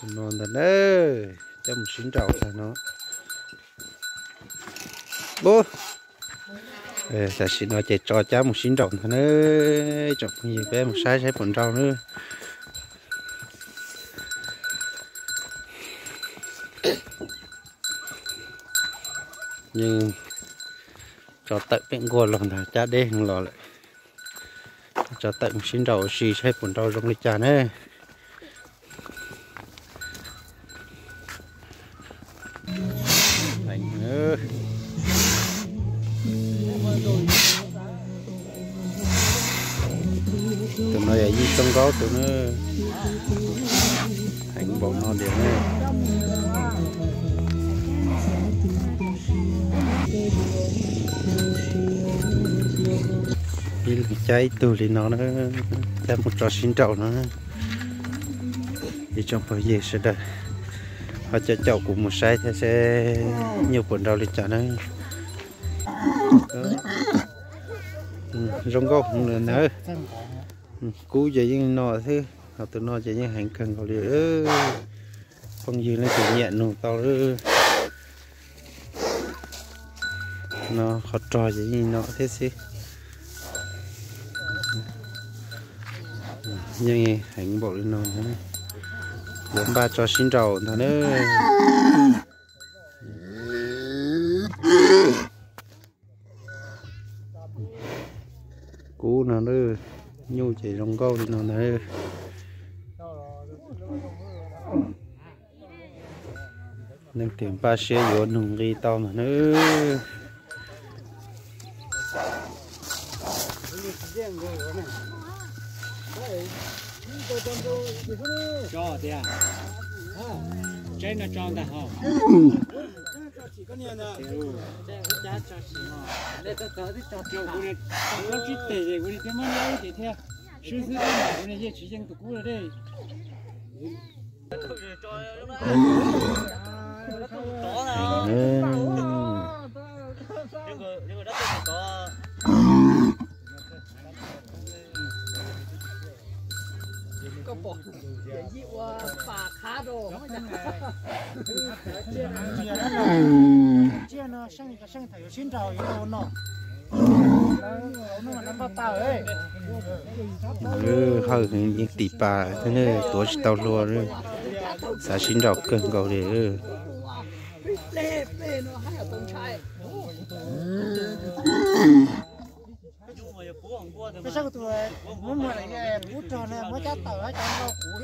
No ntag na, coj mus sib nraus ntag no. Tam sim no ces tso cab mus sib nraus ntag na. Tsoom phooj ywg, peb mus saib saib puas nraus na. Yeej tso tawm pem nkuaj los ntag, cab deb heev los lawm. Tso tawm mus sib nraus ua si saib puas nraus zoo li cas na. Tus no yog yij txooj nkaub tus na. Heev npaum no tiag na. Ib leeg cab ib tug li no na, cab mus tso sib nraus no. Ib tsoom phooj ywg sawv daws ho caum caum kuv mus saib thiab seb nyuj puas nraus li cas na. Zoo nkauj heev li ntawd. Kub ces yeej no xwb, ho tus no ces yeej heev kawg nkaus li. Phooj ywg leej twg nyiam nug tau lawm. No qhov rog ces yeej no thiab xwb. Yeej heev npaum li no, yuav npaj tso sib nraus ntag na. Kub no, nyuj ces zoo nkauj li no ntag. Leej twg npaj siab yuav nug nqi tau ntag na. Tso tiag. Tsaib no tso ntag hos. Kuv niag tau plaub tsib teg ces kuv niag thiaj muab liab ces thiaj swb xwb, kuv niag yeej tsis yeej tus kub lawm dej. Hawj yeej tiv pas thiab, tuav tsis tau hlua, xav sib nraus kawg nkaus li. Peb saib kuv tus muab muag lawm, kuv rog na muab cab tawm cov nkaus kuv.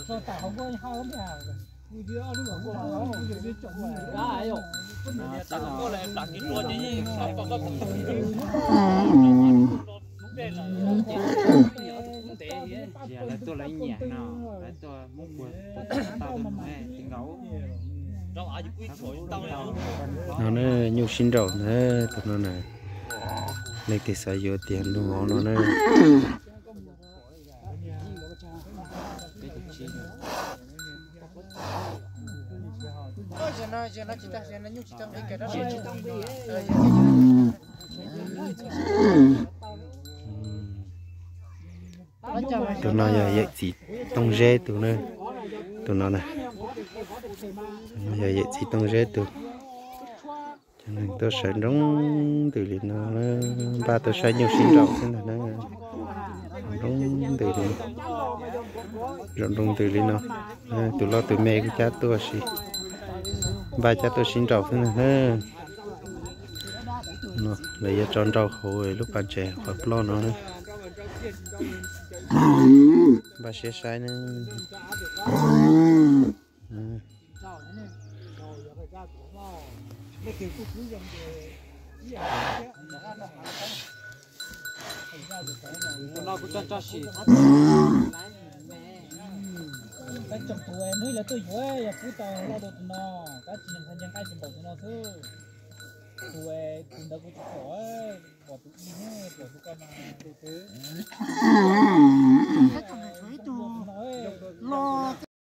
Rog tawm hauv nkuaj hawj tiag. Lawv tuaj lawv nyiam no, lawv tuaj muab kuv tau tus nkaus. No na, nyuj sib nraus na, tus no na, leej twg xav yuav tiag nug hauv no na. Tus no yog yawm txiv Tooj Zeb tus, tus no na, yog yawm txiv Tooj Zeb tus. Cov neeg tuaj sawv nroog ntws li no, npaj tuaj saib nyuj sib nraus xwb ntag na. Nroog ntws li, zaum nroog ntws li no. Tus loj tus me kuj cab tuaj si, npaj cab tuaj sib nraus xwb ntag na. Lawv yuav tso nraus hauv lub pas ntses qhov ploj no na. Npaj siab saib na. Tus no kuv tso tso sim. Tab tsoom tus hnub lawv tuaj yuav yog pub tau loj dua tus no, tab sis nqaij tsis npaum tus no xwb. Tus, tus ntawd kuv tsis pom, pom tus ib, pom tus ko mas. Ib tug los